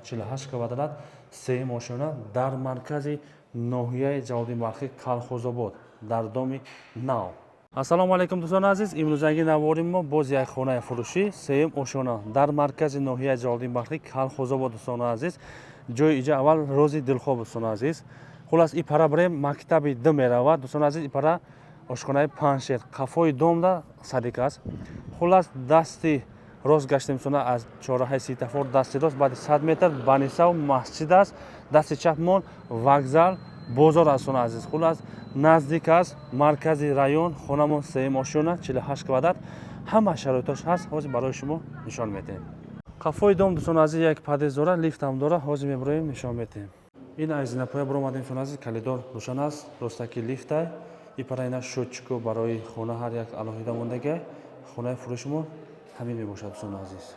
48 квадрат, сеюм ошёна, дар маркази ноҳияи Ҷалолиддин Балхӣ, Калхозобод, дар доми нав. Ассалому алайкум, дӯстони азиз! Имрӯзаги навори мо боз як хонаи фурӯшӣ, сеюм ошёна, дар маркази ноҳияи Ҷалолиддин Балхӣ, Калхозобод. Дӯстони азиз, ҷои иҷа аввал рози дилхоҳ. Дӯстони азиз, хулас, и пара бирем, мактаби д меравад. Дӯстони азиз, и пара ошхонаи Паншер, қафои домда садик аст. Хулас, дасти рост гаштем сона, аз чорраҳаи светофор дасти рост, баъди 100 метр Банисав масҷид аст, дасти чапмон вокзал, бозор аст. Дӯстони азиз, хулас, наздик аст маркази район. Хонамон сеюм ошёна, 48 квадрат, ҳама шароитош ҳаст. Ҳозир барои шумо нишон медиҳем. Қафои дом, дӯстони азиз, як подъезд дора, лифтам дора. Ҳозир мебироем, нишон медиҳем. Ин аз зинапоя биромадем, дӯстони азиз, коридор рӯшан аст, ростаки лифтай. И пара ина счётчику барои хона ҳар як алоҳида мондагиай. Хонаи фурӯшимон ҳамин мебошад, дӯстони азиз,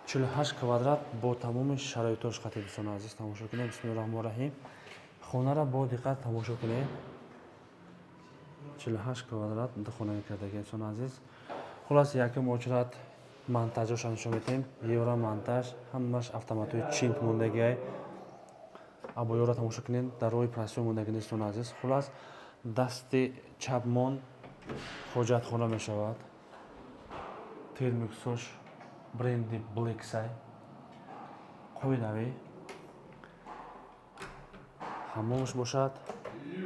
48 квадрат бо тамоми шароитош қати. Дӯстони азиз, тамошо кунем. Бисмилли раҳмони раҳим. Хонара бо диққат тамошо кунем. 48 квадрат, ду хонаи кардаги. Дӯстони азиз, хулас, якум очередь монтажоша нишон медиҳем. Евромонтаж, ҳамаш автоматҳои Чинт мондагиай. Обоёро тамошо кунед, дар роҳи простой мондаги, дӯстони азиз. Хулас, дасти чапмон ҳоҷатхона мешавад. Термосош бренди Блексай, қоидави. Ҳаммомш бошад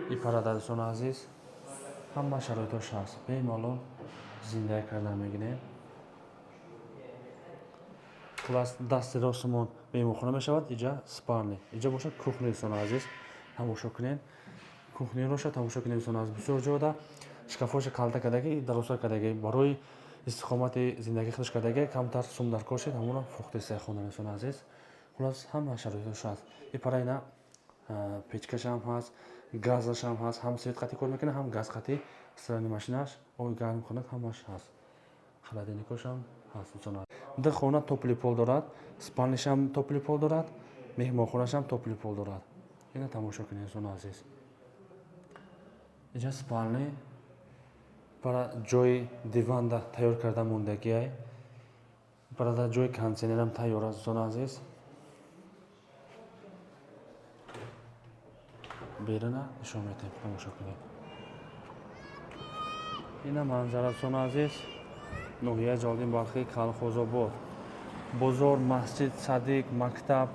и парада. Дӯстони азиз, ҳама шароитош ҳаст, бемалол зиндагӣ кардан мегирем. Хулас, дасти ростмон меҳмонхона мешавад, иҷа спальня, иҷа бошад кухня. Дӯстони азиз, тамошо кунед, кухняроша тамошо кунед. Дӯстони азиз, бисёр ҷода шкафоша калта кардаги, дарозтар кардаги, барои истиқомати зиндагии худаш кардаги. Камтар сум дар кор шид, ҳамонро фурӯхтеста хона. Дӯстони азиз, хулас, ҳама шароитош ҳаст. И пара ина печкашам ҳаст, газашам ҳаст, ҳам свет қатӣ кор мекунад, ҳам газ қатӣ. Стиральный машинаш, оби гарм кунад, ҳамаш ҳаст, холодильникошам ҳаст. Дӯстони, ду хона тёплый пол дорад, спальнишам тёплый пол дорад, меҳмонхонашам тёплый пол дорад. Ина тамошо кунед, дӯстони азиз. Инҷа спальни, бара ҷои диванда тайёр карда мондагиай, барада ҷои кондитсионерам тайёр аст. Дӯстони азиз, беруна нишон медиҳем, тамошо кунед. Ина манзара, дӯстони азиз, ноҳияи Ҷалолиддин Балхӣ, Калхозобод. Бозор, масҷид, садик, мактаб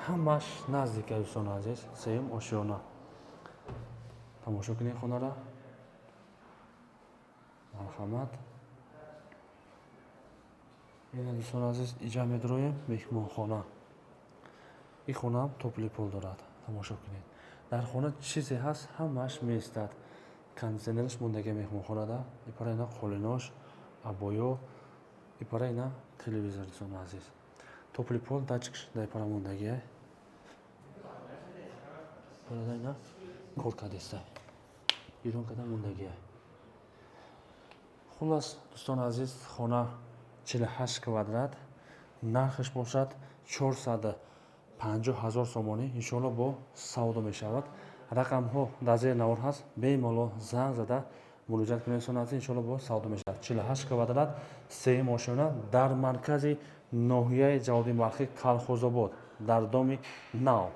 ҳамаш наздик аст. Дӯстони азиз, сеюм ошёна, тамошо кунед хонара, марҳамат. Ина, дӯстони азиз, иҷа медроем, меҳмонхона. Ин хонаам тёплый пол дорад, тамошо кунед. Дар хона чизе ҳаст, ҳамааш меистад. Кондитсионераш мондагия меҳмонхонада. Ипара ина қолинош, обоё, ипара ина телевизор. Дӯстони азиз, тёплый пол, датчикш дар ипара мондагия. Парада ина кор кардеста, ирон карда мондагия. Хулас, дӯстони азиз, хона 48 квадрат, нархаш бошад 450 000 сомонӣ. Иншоалло, бо савдо мешавад. Рақамҳо дар зери навор ҳаст, бемалол занг зада муроҷиат кунед. Дӯстони азиз, иншоалло, бо савдо мешавад. 48 квадрат, сеюм ошёна, дар маркази ноҳияи Ҷалолиддин Балхӣ, Калхозобод, дар доми нав.